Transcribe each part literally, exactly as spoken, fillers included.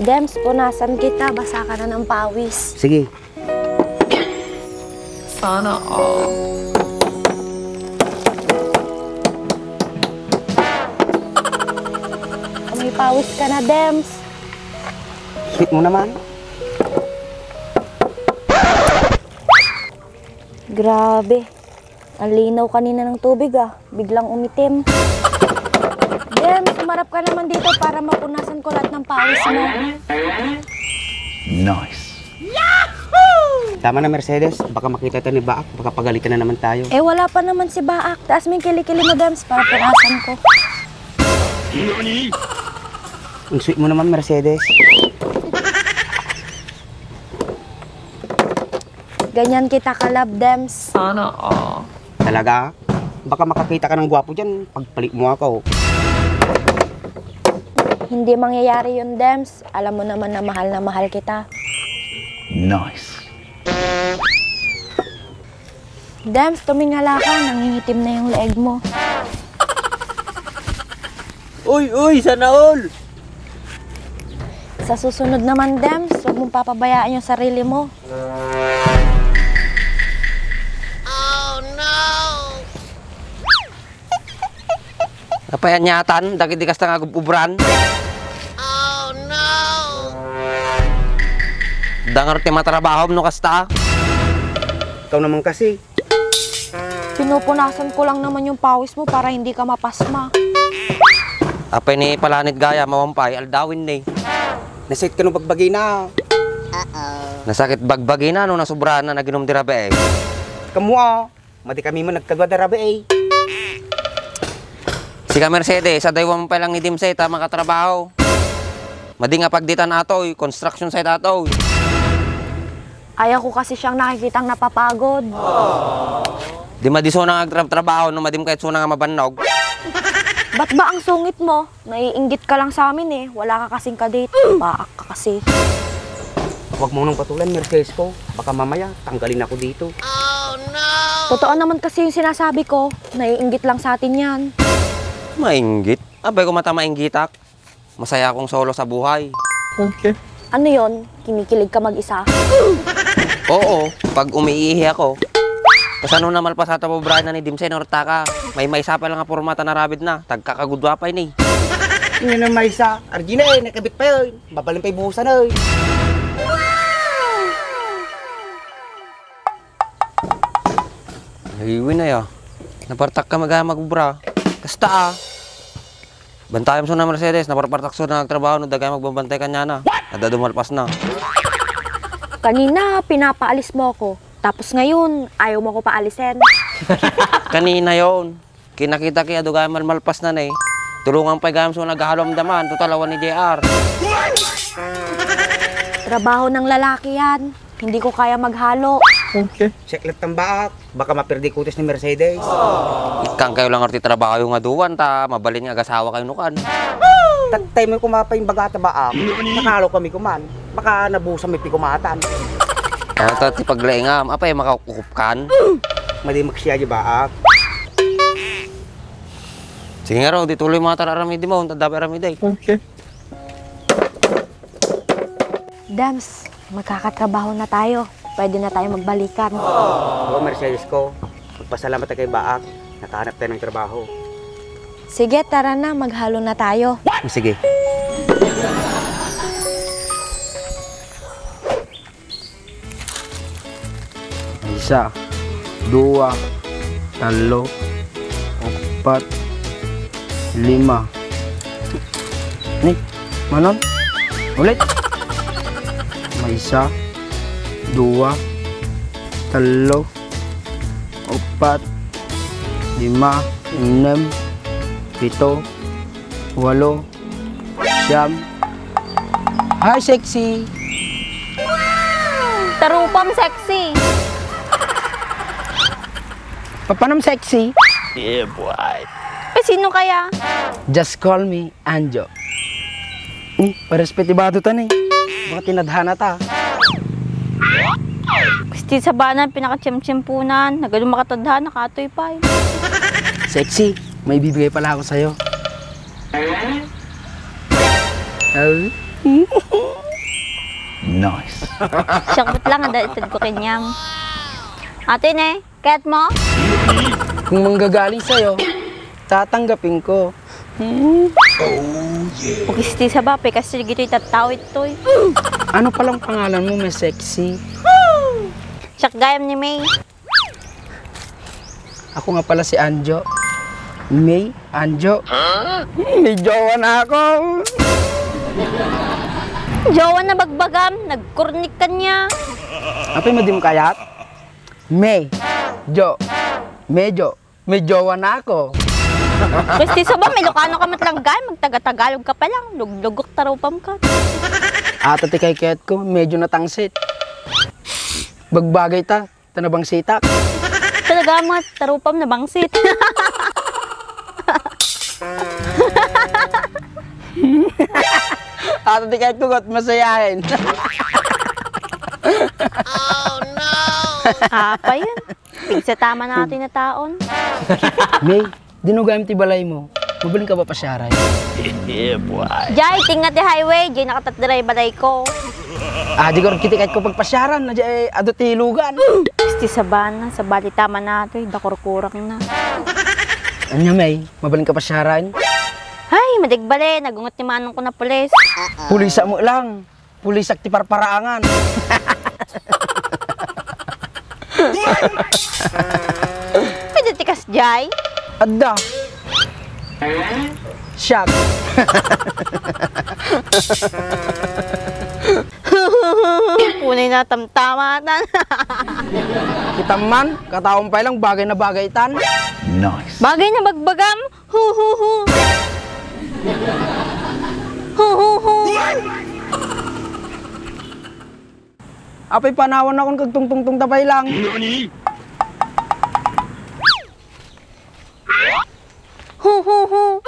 Dems, punasan kita. Basa ka na ng pawis. Sige. Sana all. May pawis ka na, Dems. Sweet mo naman. Grabe. Ang linaw kanina ng tubig, ah. Biglang umitim. Dems, humarap ka naman dito para mapunasan ko lahat ng pawis mo. Nice. Tama na, Mercedes. Baka makita tayo ni Baak. Baka pagalitan na naman tayo. Eh, wala pa naman si Baak. Taas mo yung kilikili mo, Dems, para punasan ko. Ang sweet mo naman, Mercedes. Ganyan kita ka-love, Dems. Sana all. Talaga? Baka makakita ka ng gwapo dyan, pagpalit mo ako. Hindi mangyayari yun, Dems. Alam mo naman na mahal na mahal kita. Nice. Dems, tumingala ka. Nangingitim na yung leeg mo. Uy, uy, sana all! Sa susunod naman, Dems, huwag mong papabayaan yung sarili mo. Apay aniatan, dagiti kasta nga gub-ubran. Dangar ti matrabahom no kasta. Ikaw naman kasi. Pinupunasan ko lang naman yung pawis mo para hindi ka mapasma. Apay ni palanit gaya, mawampay, aldawin ni. Nasakit ka no bagbagina. Nasakit bagbagina no nasobrahan na naginom ti rabii. Kamu, ah. Madi kami man nagkadua da rabii. Sika Mercedes, adaywan pay lang ni Dimsay ta makatrabaho. Madi nga pagditan atoy, construction site atoy. Ayaw ko kasi siyang nakikitang napapagod. Di madi suna nga agtrab-trabaho no madim kayat suna nga mabannog. Ba't ba ang sungit mo? Naiinggit ka lang sa amin eh. Wala ka kasing kadate. Baak ka kasi. Huwag mo nang patulan, Mercedes ko. Baka mamaya, tanggalin ako dito. Totoo naman kasi yung sinasabi ko. Naiinggit lang sa atin yan. Mainggit? Abay, kung mata mainggitak. Masaya akong solo sa buhay. Okay. Ano yon? Kinikilig ka mag-isa? Oo, pag umiihi ako. Kasano na malpasata po, Brian, ni Dimsay, norta ka? May maysa pa lang nga porma ta narabid na. Tagkakagudwa pa ini. Ngayon ang maysa, Argina eh, nakabit pa yun. Babalin pa yung buhusan eh. Nahiwi na ya. Napartak ka maga magbra. Kasta ah. Bantayam so na Mercedes, naparpartak so na nagtrabaho no dagay magbabantay kanyana. Adda dumalpas na. Kanina, pinapaalis mo ako. Tapos ngayon, ayaw mo ako paalisin. Kanina yon. Kinakita ki adu gayam malmalpas na ne. Tulungan pay gayam so naghalo amdaman. Total, awan ni J R. Trabaho ng lalaki yan. Hindi ko kaya maghalo. Okay. Check lang tambaak. Baka mapirdi kutis ni Mercedes. Ikkan kayo lang ti trabaho nga duwan, ta mabalin nga agasawa kayo nukan. Tattay mo kumapay yung bagata ba, ah? Nakalo kami kuman. Baka nabusan mi pikumatan. Ano ta ti paglaingam? Apay, makaukupkan? Madi magsiya di baak. Sige nga raw, di tuloy mga tararamid mo. Tanda pa ramid ay. Okay. Dems, magkakatrabaho na tayo. Pwede na tayo magbalikan. Oo, Mercedes ko. Magpasalamat ka kay Baak. Nakahanap tayo ng trabaho. Sige, tara na. Maghalo na tayo. Sige. Isa, dua, tallo, upat, lima. Ni, manon? Ulit. Maysa, dua, tallo, upat, lima, ennem, pito, walo, siyam. Hi, sexy. Tarupam, sexy. Papanam, sexy. Yeah, boy. Eh, sino kaya? Just call me Anjo. Hmm, pares peti bato tan eh. Baka tinadhana ta. Kas ti sabana, pinakatiyemtiyempunan. Nagadu makatadhana, katoy pay. Sexy, may bibigay pala ako sa'yo. Oh. Nice. Siak met lang, ada itedko kaniam. Atoy ne, kayatmo? Kung manggagaling sa'yo, tatanggapin ko. Hmm. Pagis ti saba, pay kas dagitoy tattao itoy. Ano palang pangalan mo, Miss Sexy? Siak gayam ni May. Ako nga pala si Anjo. May, Anjo. May jowa na ako. Jowa na bagbagam, nagkurnik kaniam. Apay, madi mo kayat? May, Jo, May Jo, may jowa na ako. Kas ti saba, may Ilocano ka met lang gayam, magtaga-Tagalog ka pa lang, luglugok tarupam ka. Ata ti kaykayatko, medyo natangsit. Bagbagay ta, ta nabangsitak. Talaga met, tarupam nabangsit. Ata ti kaykayatko, ket masayaen. Apay, pigsa ta man atoy nataon. May, dino gayam ti balaymo. Mabalin ka ba pasiaran? Yeah, boy. Jay, tinga ti highway, jay nakatatdiray balayko. Ah, di ko ket ti kaykayatko pagpasiaran, na jay adu ti ilugan. Kas ti sabana, sabali ta man atoy, dakurkurakna. Ania, May, mabalin ka pasiaran? Ay, madi agbale, nagunget ni manongko a pulis. Pulis a met lang. Pulisak ti parparaangan. Pwede ti kasjay? Adda. Siak. Punay na tamtamatan. Kitam man, kataom pay lang, bagay na bagay tan. Nice. Bagay na bagbagam. Hu, hu, hu. Hu, hu, hu. Apay panawanakon ket tungtungtungta pay lang. Hu, hu, hu.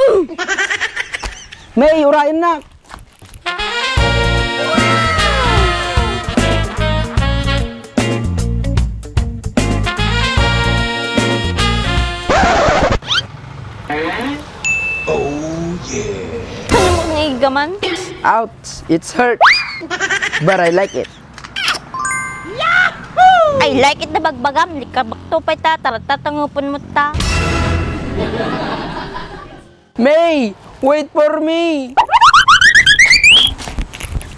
May, urayennak. Oh, yeah. Ano mo nga igaman? Ouch! It's hurt. But I like it. I like it na bagbagam. Likabakto pay ta. Tara, tatangupon mo ta. May, wait for me.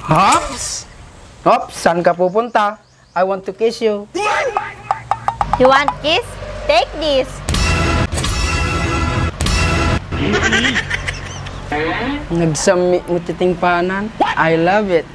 Hops! Hops, saan ka pupunta? I want to kiss you. You want kiss? Take this. Nagsammi mo ti tingpanan. I love it.